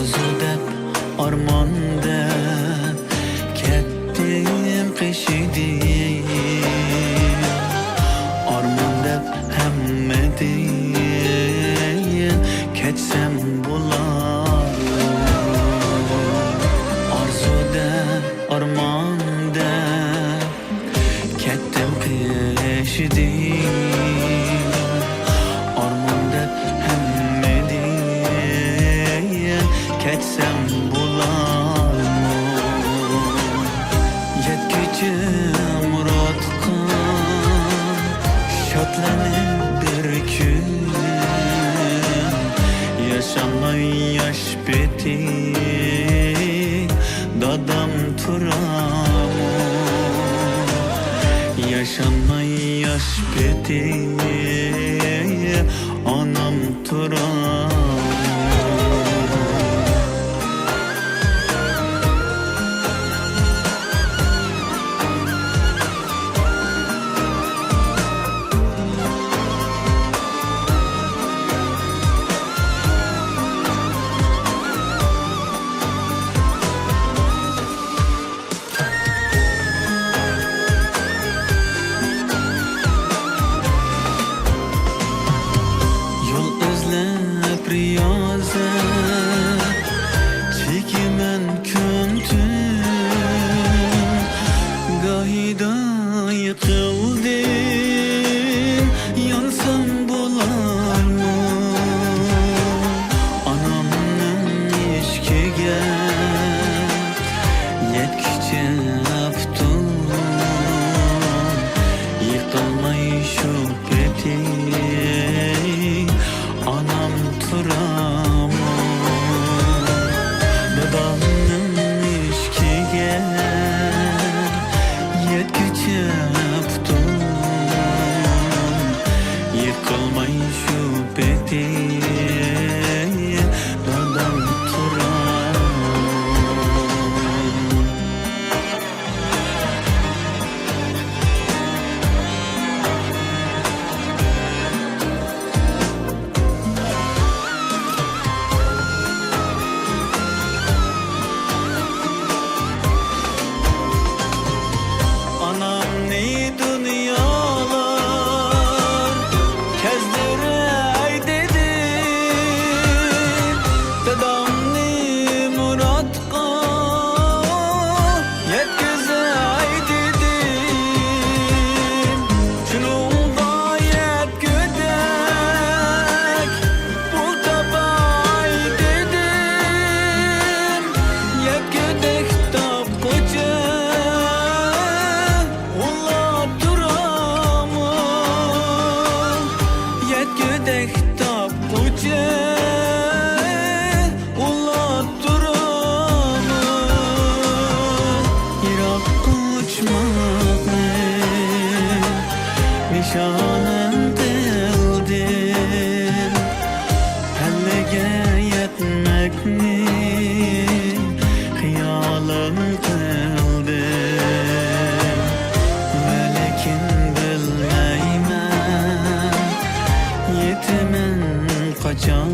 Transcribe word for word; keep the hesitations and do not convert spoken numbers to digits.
ئارزۇ دەپ، ئارمان دەپ كەتتىم قېشىدىن. ئارمان دەپ ھەممىدىن كەچسەم بولار. ئارزۇ دەپ، ئارمان دەپ كەتتىم قېشىدىن. ئارمان دەپ ھەممىدىن كەچسەم بولارمۇ؟ يەتكۈچە مۇراتقا شادلىنىپ بىر كۈن، ياشانماي ياش پېتى دادام تۇرامۇ؟ ياشانماي ياش پېتى ئانام تۇرامۇ؟ يول ئىزلەپ رىيازەت چېكىمەن كۈن-تۈن. گاھىدا يىقىلدىم، يانسام بولارمۇ؟ ئانامنىڭ ئىشىكىگە يەتكۈچە ئاپتۇم، يىقىلماي شۇ پېتى ئانام تۇرامۇ؟ دادامنىڭ ئىشىكىگە يەتكۈچە ئاپتۇم، يىقىلماي شۇ پېتى دادام تۇرامۇ؟ ئانامنى دۇنيالار كەزدۈرەي دېدىم، دادامنى مۇرات يەتكۈزەي دېدىم، شۇنىڭغا يەتكۈدەك پۇل تاپاي دېدىم، يەتكۈدەك تاپقۇچە ئۇلا تۇرامۇ؟ يەتكۈدەك تاپقۇچە ئۇلا تۇرامۇ؟ يىراققا ئۇچماقنى نىشانىم قىلدىم، پەللىگە يەتمەكنى خىيالىم قىلدىم. ۋەلىكىن بىلمەيمەن، يېتىمەن قاچان.